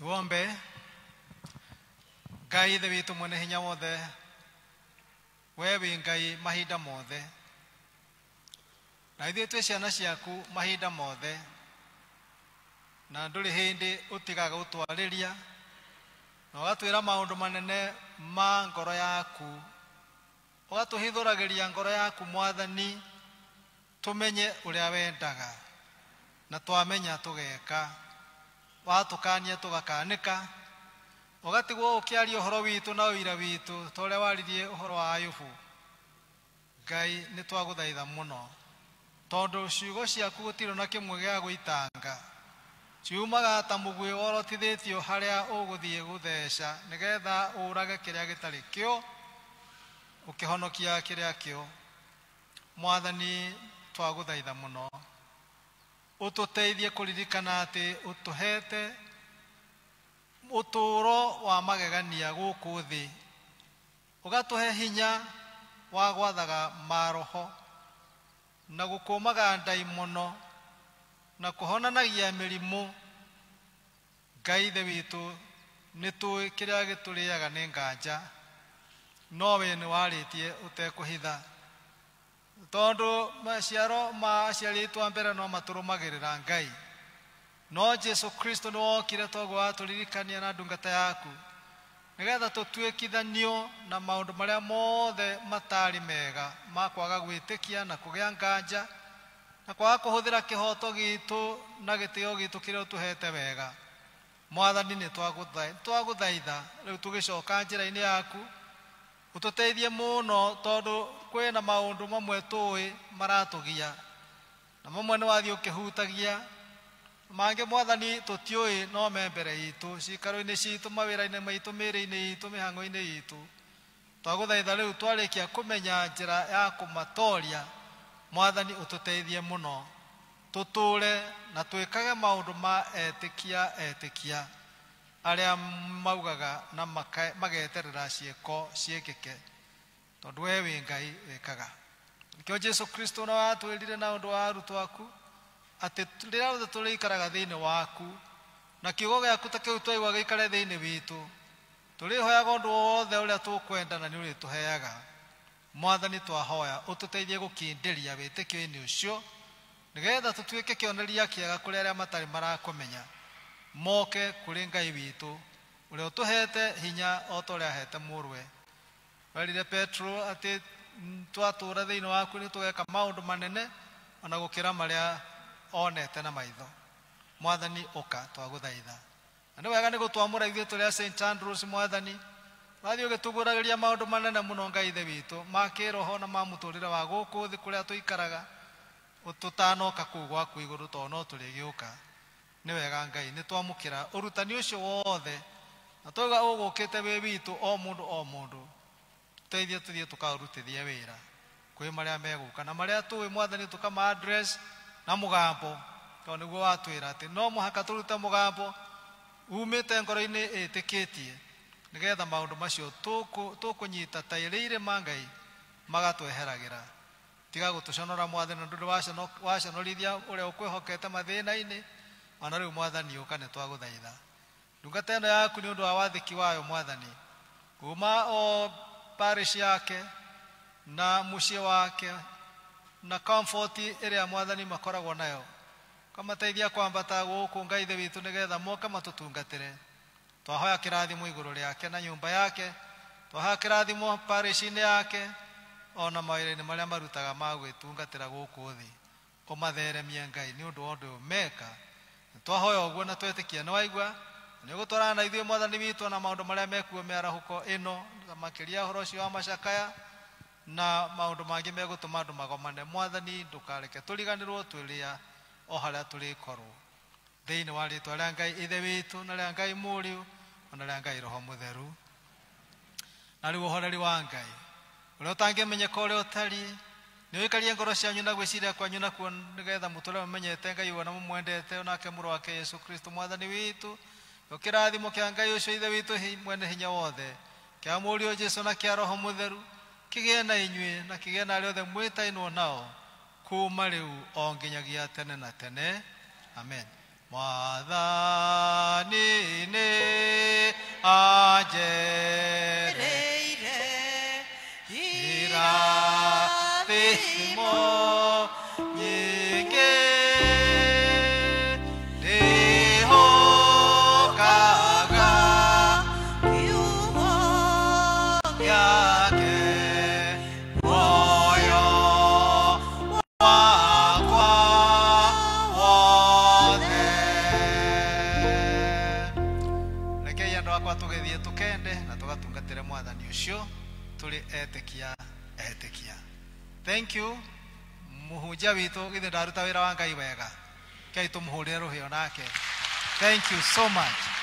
Tuombe. Ngai Ithe witũ mwene hinya wothe, we wĩ Ngai mahinda mothe, na ithuĩ twĩ ciana ciaku mahinda mothe, na ndũrĩ hĩndĩ ũtigaga gũtwarĩria na ũgatwĩra maũndũ manene ma ngoro yaku, ũgatũhithũragĩria ngoro yaku Mwathani, tũmenye ũrĩa wendaga, na twamenya tũgeka, watũkania tũgakanĩka, ũgatigwo ũkĩaria ũhoro witũ na ũira witũ ta ũrĩa waririe ũhoro wa Ayubu. Ngai nĩ twagũthaitha mũno, tondũ ciugo ciaku gũtirĩ na kĩmwe gĩa gũitanga, ciumaga ta mũguĩ worotithĩtio harĩa ũgũthiĩ gũtheca, nĩgetha ũrage kĩrĩa gĩtarĩ kĩo, ũkĩhonokia kĩrĩa kĩo. Mwathani twagũthaitha mũno, ũtũteithie kũririkana atĩ ũtũhete ũtũũro wa magegania gũkũ thĩ, ũgatũhe hinya wa gwathaga maroho na gũkũmaga ndaimono na kũhonanagia mĩrimũ. Ngai Ithe witũ, nĩ tũĩ kĩrĩa gĩtũrĩaga nĩ nganja, no we nĩ warĩtie ũtekũhitha, tondũ maciaro ma aciari aitũ a mbere no matũrũmagĩrĩra Ngai. No Jesu Kristo nĩ wokire toguo watũririkania na ndungata yaku, nĩgetha tũtuĩkithanio na maũndũ marĩa mothe matarĩ mega ma kwaga gwĩtĩkia na kũgĩa nganja na kwaga kũhũthĩra kĩhoto gitũ na gĩtĩo gitũ kĩrĩa ũtũhete wega. Mwathani nĩ twagũthaitha rĩu tũgĩcoka njĩra-inĩ yaku, ũtũteithie mũno, tondũ kwĩna maũndũ mamwe tũĩ maratũgia, na mamwe nĩ wathiĩ ũkĩhutagia, mangĩ Mwathani tũtiũĩ no me mbere itũ, ciikaro-inĩ citũ, mawĩra-inĩ maitũ, mĩĩrĩ-inĩ itũ, mĩhang'o-inĩ itũ. Twagũthaitha rĩu twarĩkia kũmenya njĩra ya kũmatoria, Mwathani ũtũteithie mũno, tũtũũre na twĩkage maũndũ ma etĩkia etĩkia arĩa maugaga na mageterera ciĩko ciĩkĩke, tondũ we wĩ Ngai wĩkaga. Nĩkĩo Jesu Kristo na watwĩrire na ũndũ wa arutwo aku atĩ rĩrĩa rĩothe tũrĩikaraga thĩinĩ waku na kiugo gĩaku ta kĩu twaigua gĩikare thĩinĩ witũ, tũrĩhoyaga ũndũ wothe ũrĩa tũkwenda na nĩ ũrĩtũheaga. Mwathani twahoya ũtũteithie gũkindĩria wĩtĩkio-inĩ ũcio, nĩgetha tũtuĩke kĩonereria kĩega kũrĩ arĩa matarĩ marakũmenya, moke kũrĩ Ngai witũ ũrĩa ũtũhete hinya o ta ũrĩa ahete mũrũwe. Werire Petro atĩ twatũũra thĩinĩ waku nĩ tũgeka maũndũ manene ona gũkĩra marĩa onete na maitho. Mwathani ũka twagũthaitha. Na nĩ wega nĩ gũtwamũra ithuĩ tũrĩ a St. Andrews. Mwathani wathiĩ ũgĩtugũragĩria maũndũ manene mũno Ngai Ithe witũ ma kĩroho na ma mũtũrĩre wa gũkũ thĩ kũrĩa tũikaraga, tũtanoka kũu gwaku igũrũ, tondũ no tũrĩgĩũka. Nĩ wega Ngai nĩ twamũkĩra ũrutani ũcio wothe, na twauga ũgũkĩte wĩ witũ o mũndũ o mũndũ, tũteithie tũthiĩ tũkaũrutithie wĩra kwĩ marĩa megũka na marĩa tũĩ Mwathani tũkama address na mũgambo, tondũ nĩguo watwĩra atĩ no mũhaka tũrute mũgambo umĩte ngoro-inĩ ĩtĩkĩtie, nĩgetha maũndũ macio tũkũnyita ta irĩ irĩma Ngai magatweheragĩra. Tiga gũtũconora Mwathani, na ndũrĩ waconorithia ũrĩa ũkwĩhokete mathĩna-inĩ, ona rĩu Mwathani ũka nĩ twagũthaitha. Ndungata ĩno yaku nĩ ũndũ wa wathĩki wayo Mwathani, kuma o parish yake na mũciĩ wake na comfort ĩrĩa Mwathani makoragwo nayo, kamateithia kwambata gũkũ Ngai Ithe witũ, nĩgetha moke matũtungatĩre. Twahoya kĩrathimo igũrũ rĩake na nyũmba yake, twahoya kĩrathimo parish-inĩ yake ona mawĩra-inĩ marĩa marutaga ma gwĩtungatĩra gũkũ thĩ, ũmatheremie Ngai nĩ ũndũ wa ũndũ ũyũ meka. Twahoya ũguo na twetĩkia nĩ waigua, nĩ ũgũtwarana na ithuĩ Mwathani witũ na maũndũ marĩa mekuo mĩarahũko ĩno, makĩria ũhoro ũcio wa macakaya na maũndũ mangĩ megũtũma andũ magomane. Mwathani ndũkareke tũriganĩrwo twĩrĩa o harĩa tũrĩkorwo, thĩinĩ wa rĩtwa rĩa Ngai Ithe witũ na rĩa Ngai Mũriũ ona rĩa Ngai Roho Mũtheru. Na rĩu ũhoreri wa Ngai ũrĩa ũtangĩmenyeka ũrĩa ũtariĩ nĩ ũikarie ngoro cianyu na gwĩciria kwanyu nakuo, nĩgetha mũtũre mũmenyete Ngai ona mũmwendete, onake mũrũ wake Yesu Kristo Mwathani witũ. Kĩo kĩrathimo kĩa Ngai ũcio Ithe witũ mwene hinya wothe, kĩa Mũriũ Jesu na kĩa Roho Mũtheru kĩgĩe na inyuĩ na kĩgĩe na arĩa othe mwĩtainwo nao kuma rĩu o nginyagia tene na tene. Amen. Mwathani nĩ anjereire irathimo nyingĩ, ndĩhokaga kiugo gĩake muoyo wakwa wothe. Rekei andũ akwa tũgĩthiĩ tũkende na tũgatungatĩre mwathani ũcio tũrĩ etĩkia etĩkia. Thank you mũhunjia witũ, githĩ ndaruta wĩra wa Ngai wega, kei tũmũhũrĩre rũhĩo nake. Thank you so much.